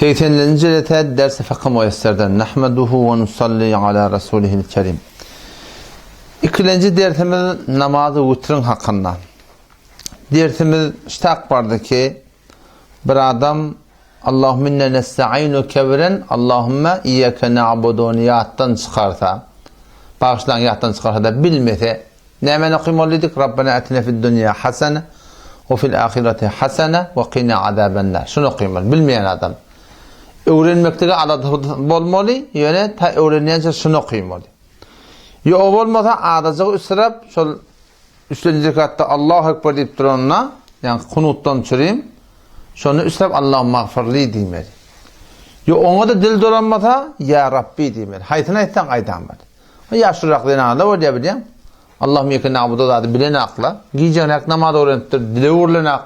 Segseninji rete Ders-i Fykh Muýesserden Nahmeduhu we nusalli ala Rasulihil Kerim. Ikilenji dersimiz namazy witriň hakynda. Dersimiz ştak bardy ki, bir adam Allahümme inne nestainuke bilen Allahümme iyyake na'buduny ýatdan çykarsa, bagyşlaň ýatdan çykarsa da bilmese, Nämäni okymaly diýdik? Rabbena atina fid dunýa hasene we fil ahireti hasene we qina azabennar. Şuny okymaly, bilmeýän adam. Öwrenmeklige alada bolmaly, ýöne ta öwrenýänçä şuny okymaly. Ýa o bolmasa azajyk üsräp, şol üçlenji rekatda Allahu ekber diýip duranda, ýagny kunutdan çürim, şony üsräp Allahumma magfirli diýmeli. Ýa oňa-da dil dolanmasa, ýa Rabbi diýmeli. Haýsyny aýtsaň aýdanmaly. Ýaşlyrak zenanlar bolýar bilýäň. Allahym ýeke nabuda zady bilenakla. Gijeňräk namaz öwrenipdir, dile öwrülenak.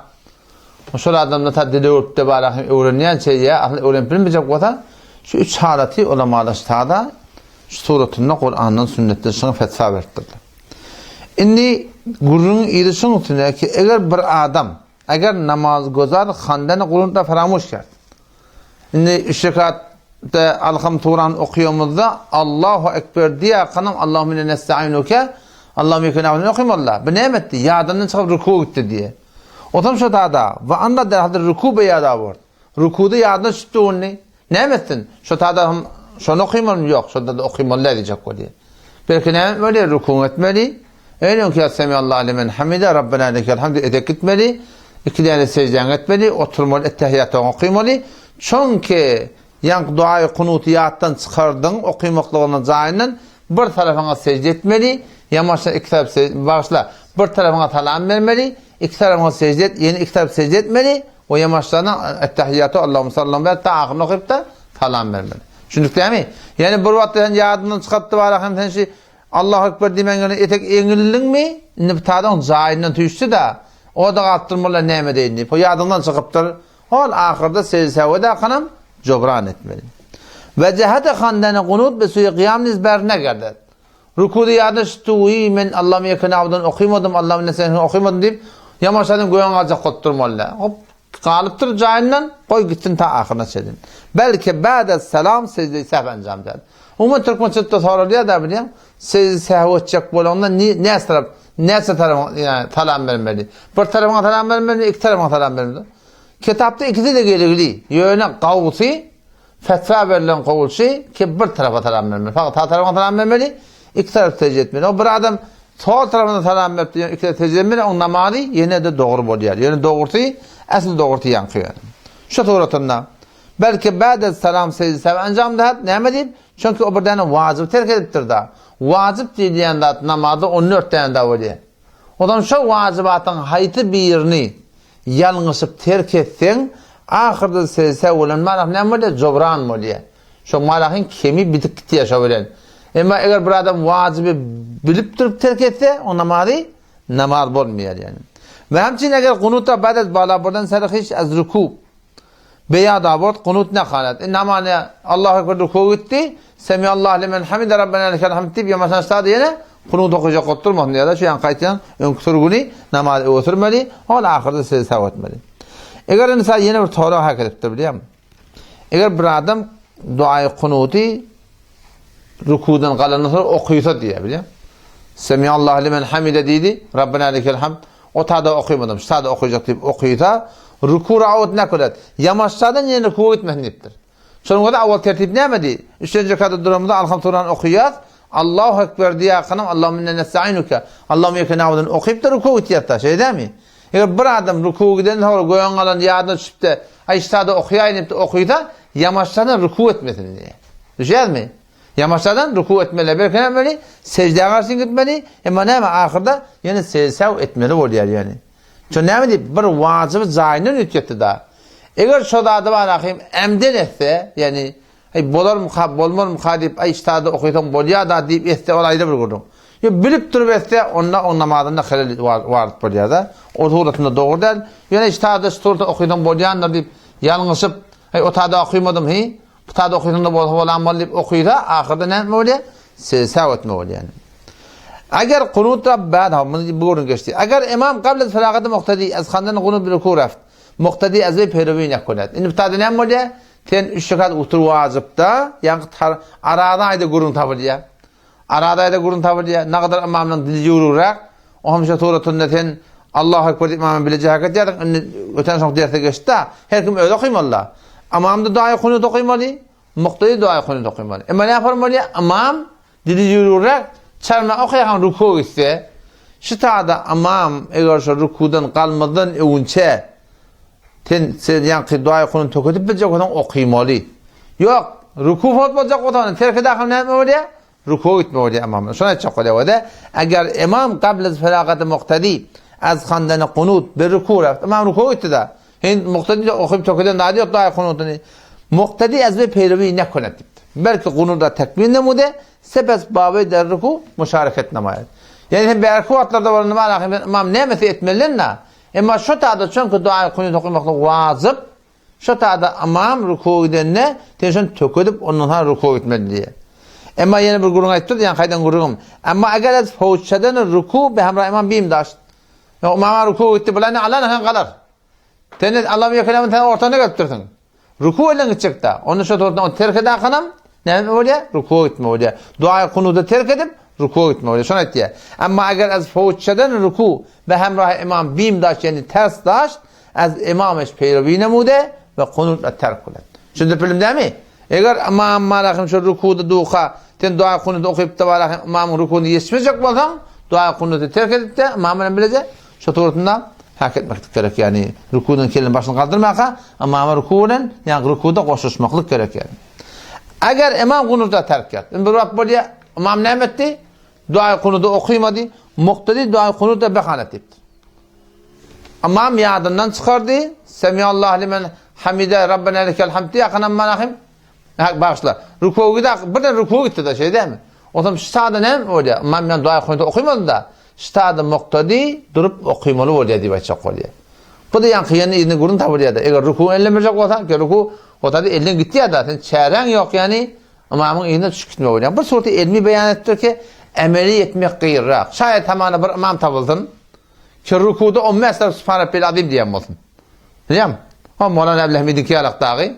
Şol adamda ta dile öwrüp-de bara hem öwrenýänçe ýa aslynda öwrenip bilmejek bolsa, şu üç halaty ulamalar ştada şu suratynda Kurandan, sünnetden şuňa fetwa beripdirler. Indi gürrüňiň yzy şuň üstüne ki, eger bir adam, eger namazgozar handan gurunda faramuş kert. Indi üç rekatda Alham surany okaýamyzda Allahu ekber diýýärkanem Allahümme inne nestainuke Allahümme iyyake na'budu okaýmalyda. Bu näme etdi? Ýadyndan çykyp ruku gitdi diýe. Otam şo tada we anda derhal ruku be ýada bor. Rukuda ýadyna düşüpdi ony. Näme etsin? Şo tada hem şony okaýmalymy? Ýok, şonda da okaýmaly däl diýjek bolýar. Belki näme etmeli? Rukuň etmeli. Öýlenki Semiallahu limen hamide Rabbena lekel hamd edip gitmeli. Iki däne seždäňi etmeli, oturmaly, ettehiýatyňy okymaly. Çünki ýaňky duaýy kunuty ýatdan çykardyň, okymaklygyny jaýyndan bir tarapyňa sežde etmeli, ýamaşa iki tarap bagyşla, bir tarapyňa salam bermeli, iki tarapyňa sežde et, ýene iki tarap sežde etmeli we ýamaşlana ettehiýaty Allahumma salli ala ta ahyryny okyp-da salam bermeli. Düşündik dämi? Ýani bir wagtda sen ýadyňdan çykarypdy bara hem sen şu Allahu Ekber diýmän ýöne etek eňildiňmi, indi bu tadyň jaýyndan tüýşdi-de, o-da galypdyr mulla näme deýin diýip, o ýadyňdan çykypdyr. Ol ahyrda sejde-sehwe dakanam jobran etmeli. We jehete handene gunut bi suýi gyýam niz ber negerdet. Rukuda ýadyna düşdi, Wiý, men Allahym ýeke nabudany okymadym, Allahym nesehini okymadym diýip, ýamaşadan göwün galjak bolup durmaly. Hop, Galypdyr jaýyndan, goý gitsin ta ahyryna çenli. Belki ba'de selam secde-i sehw enjam eder. Umuman türkmençilikde soralýar-da bilýäň, secde sehw etjek bolanda näçe tarap, näçe tarapyňa ýa salam bermeli? Bir tarapyňa salam bermelimi, iki tarapyňa salam bermeli? Kitapda ikisi-de geligli. Ýöne gawusy Fetwa berlen kowulçy ki bir tarapa salam bermeli. Fakat sag tarapyňa salam bermeli, iki tarap secde etmeli. O bir adam sol tarapyna salam berip ýöne iki tarap secde etmeli, oň namazy ýene-de dogry bolýar. Ýöne dogrusy, esl dogrusy ýaňky ýöne. Şu suratynda belki ba'de salam secde sehw enjam dähet, näme diýip? Çünki o bir däne wajyby terk edipdir da. Wajyp diýilýän zat namazda 14 däne da bolýar. Ondan şo wajybatyň haýsy birini Ýalňyşyp terk etseň, ahyrda sejde bolan malak näme bolýar? Jobran bolýar. Şo malakyň kemi bitip gitýär şo bilen. Emma eger bir adam wajyby bilip durup terk etse, oň namazy namaz bolmaýar ýani. We hemçin eger kunuta ba'd az bala burdan serhiş az ruku beýada bort kunut ne halat. E namany Allahu ekber ruku gitdi. Semiallahu limen hamide Rabbena lekel hamd diýip ýamaşan ştada ýene Kunut okajak bolup durmasyn ýa-da şu ýaňky aýtýan öňki sürgüni namazy öwüsirmeli, ol ahyrda sejde sahw etmeli. Eger ynsan ýene bir sorag hak edipdir bilýärmi? Eger bir adam duaýy kunuty rukudan galandan soň okysa diýýär bilýärmi? Semiallahu limen hamide diýdi, Rabbena lekel hamd. O tada okymadym, şu tada okyjak diýip okysa, ruku raut näkölet. Ýamaşsadan ýene rukuwa gitmesin diýipdir. Şonuň özi awal tertip nämedi? Üçünji rekatda duramyzda Alham surany okaýas. Allahu ekber diýýärkanem Allahumma inna nestainuke. Allahumma iyyake na'budu okyp-da ruku gitýäs-da, şeýle dälmi? Eger bir adam ruku giden soňra göwün galan ýadyna düşüp-de, aý ştada okaýaýyn diýip-de okysa, ýamaşjadan ruku etmesin diýýär. Düşýärmi? Ýamaşjadan ruku etmeli, belki näme etmeli? Seždä garşy gitmeli, emma näme ahyrda ýene sejde etmeli bolýar ýöne. Şo näme diýip, bir wajyby jaýyndan üýtgetdi-da. Eger şo zady bar ahym ämden etse, ýagny, Aý, bolarmyka, bolmarmyka diýip, aý, ştada okaýsaň bolýar-da diýip etse, ol aýry bir gürrüň. Ýa bilip durup etse, onda oň namazynda helal waryt bolýar-da. O suratynda dogry däl. Ýöne ştada şu surata okaýsaň bolýandyr diýip, ýalňyşyp, Aý, o tada okaýmadym, hi, bu tada okaýsaň-da bolsa bolan bol diýip okaýsa, ahyrda näme bolýar? Sehw etme bolýar. Eger kunut ra bad ha, muny bu gürrüň geçdi. Eger imam qabl az feragat muqtadi az khandan kunut bi ruku raft. Muqtadi az we peyrewi nekunet. Indi bu tada näme bolýar? Sen üç rekat witr wajypda, ýaňky tar Araza aýda gürrüň tapylýar. Araza aýda gürrüň tapylýar. Nagadar ymamynyň dili ýüwrügräk. O hemişe suratynda sen Allahu Ekber diýip ymama bileje hereket edýärdiň. Indi öten soň derse geçdi-de. Her kim özi okymaly-da. Ymam-da duaýy kunut okymaly, muktady duaýy kunut okymaly. Emma näme form bolýar? Ymam dili ýüwrügräk, çalma okaýarkan rukuwa gitse, şu tada ymam eger şo rukudan galmazdan öwünçä Sen sen ýaňky duaýy kununy tökedip biljek bolsaň okymaly. Ýok, ruku fort boljak bolsaň, terk edäham näme bolýar? Rukuwa gitme bolýar ymam. Şony aýtjak bolýar we-de, eger ymam gabl feragati muktadi az handany kunut bir ruku raft. Ymam rukuwa gitdi-de. Hin muktadi de okyp tökeden zady ýok duaýy kunutyny. Muktadi az we peýrewi nekunet diýipdir. Belki kunuda tekmil nemude, sepes baby der ruku muşareket namaýar. Ýani sen bärki wagtlarda bolan nima sen ymam nämesi etmelinden-de, Emma şo tada çünki duaýy kunut okamaklyk wajyp, şo tada ymam rukuwa gidende, sen şony tökedip, ondan soň rukuwa gitmeli diýýär. Emma ýene bir gürrüň aýtdyr, ýaňky aýdan gürrüňim. Emma eger ez fowçadan ruku be hemra ymam bim daşt. Ýok, ymama rukuwa gitdi, bular ine Alla nähili galar. Sen ine Alla ýekelemini sen ortana gelipdirsiň. Ruku bilen gitjek-dä. Onda şo tordan ony terk edakanam näme bolýar? Rukuwa gitme bolýar. Duaýy kunudy terk edip, rukuwa gitme bolýar. Şony aýtýar. Emma eger az fowçadan ruku we hemrahy imam bim daş ýagny ters daş, az imam eş peýrewi nemude we kunut la terk kunet. Düşündirip bildim dämi? Eger imam malahym şo rukuda duka, sen duaýy kunudy okyp-da balahym imamyň rukuny ýetişmejek bolsaň, duaýy kunudy terk edip-de imam bilen bileje Şo suratynda hak etmeklik gerek, ýagny rukudan kelini başyny galdyrmaka, ymama ruku bilen, ýagny rukuda goşulyşmaklyk gerek ýagny. Eger ymam kunuda terk et. Indi bir wagt bolýar, ymam näme etdi? Duaý kunudy okymady, muktedi duaý kunuda behanet diýipdir. Ymam ýadyndan çykardy, Semiallahu limen hamide Rabbena lekel hamd diýýär, manahim Hak bagyşla. Rukuwa gidä, birden rukuwa gitdi-de, şeý dälmi? Onsoň şu sada näme bolýar? Ymam men duaý kunudy okymady-da. Ştada muktady durup okymaly bolýar diýip aýtjak bolýar. Bu-da ýaňky ýene yzyna gürrüň tapylýar-da. Eger rukuwy ellemejek bolsaň, ki ruku otady elden gitýär-de, sen çäräň ýok, ýagny ymamyň yzyna düşüp gitmeli bolýaň. Bir surty elmi beýan etdir ki, emeli etmek gyrrak. Şaýat hamana bir ymam tapylsyn, ki rukuda on bäş tarap Subhan Rabbil Azim diýen bolsun. Bilýäňmi? O Molana Abdülhamidiňki ýalak dagy.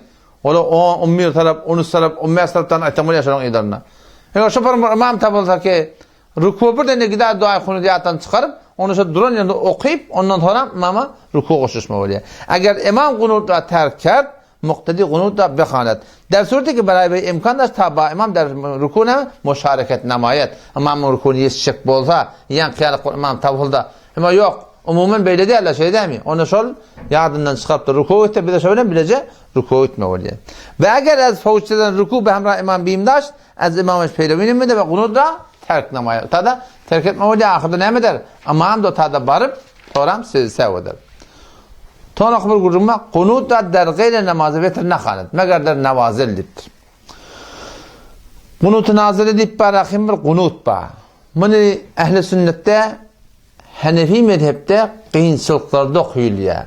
Ola on, on bir tarap, on üç tarap, on bäş tarapdan aýtsaň bolýar şonuň yzlarynda. Eger şu bir ymam tapylsa ki, Rukuwa birden-de gider duaýy kunudy ýatdan çykaryp, ony şo duran ýerinde okyp, ondan soňra ymama rukuwa goşulyşma bolýar. Eger ymam kunutda terk kert, muktedi kunutda behanet. Der sureti ki beraý be imkan daş ta ba ymam der ruku näme? Muşareket namaýet. Ymamyň rukuny ýetişjek bolsa, ýaňky ýaly bir ymam tapylda. Emma ýok, umuman beýle däl-de, şeýle dälmi? Onda şol ýadyndan çykarypdyr. Rukuwa gitse, bize şo bilen bileje rukuwa gitme bolýar. Ve eger ez fowçeden ruku be hemra ymam bimdaş, Az ymam öz peýrewini mide we gunuda terk namaýar. Otada terk etme bolýar, ahyrda näme eder? Ymam da otada baryp, soram sözü säw eder. Tonak bir gürrüň bar, Kunut da der gaýry namazy wetr nahanet, meger der nawazil diýipdir. Kunuty nazile diýip bar, ahim bir kunut bar. Muny ähli sünnetde Hanefi mezhepde kynçylyklarda okuyulýar.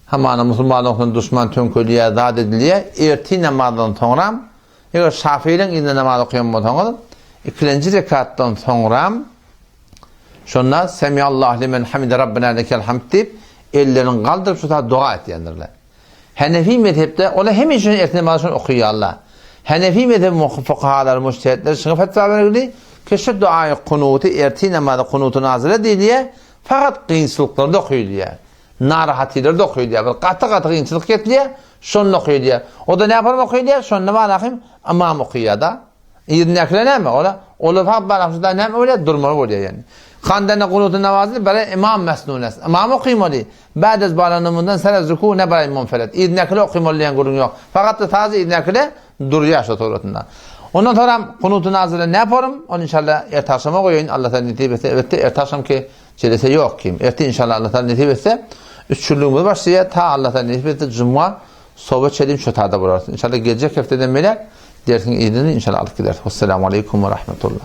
Hamana musulmanlykdan duşman töňkelýär, zat edilýär. Ertir namazdan soňram Eger Şafynyň yzynda namaz okaýan bolsaňyz, ikilenji rekatdan soňram şonda Semiallahu limen hamide Rabbena lekel hamd diýip, ellerini galdyryp şu saat doga etýändirler. Hanefi mezhepde olar hemişe ertir namazy şony okaýarlar. Hanefi mezhebi fukahalary, mujtehitleri şuňa fetwa bergili ki şu duaýy kunuty ertir namazy kunuty nazile diýilýär, fakat kynçylyklarda okaýylýar. Narahatylerde okaýylýar. Bir gaty-gaty kynçylyk getirýär, Şonda okaýylýar. O-da näme bolup okaýylýar? Şonda barahym ymam okaýar-da. Yzyndakiler näme? Ola, olar fakt barahym şunda näme bolýar? Durmaly bolýar ýagny. Kandana kunuty namazyny bere ymam mesnun es. Ymam okymaly. Ba'dez balanymyndan sere ruku ne bere munfered. Yzyndakiler okymaly diýen gürrüň ýok. Fakat da sadece yzyndakiler durýar şo suratynda. Ondan soňra kunuty nazile näme borum? Ony inşallah erte agşama goýaýyn. Allah taala nesip etse, elbetde erte agşamky Jelese ýok kim. Erte inşallah Allah Taala nesip etse üç günlügimiz başlaýar. Ta Allah Taala nesip etse juma soba çelim şu tada bolarys. İnşallah geljek hefteden beýläk dersiň yzyny inşallah alyp gideris. Wesselamu aleýkum we rahmetullah.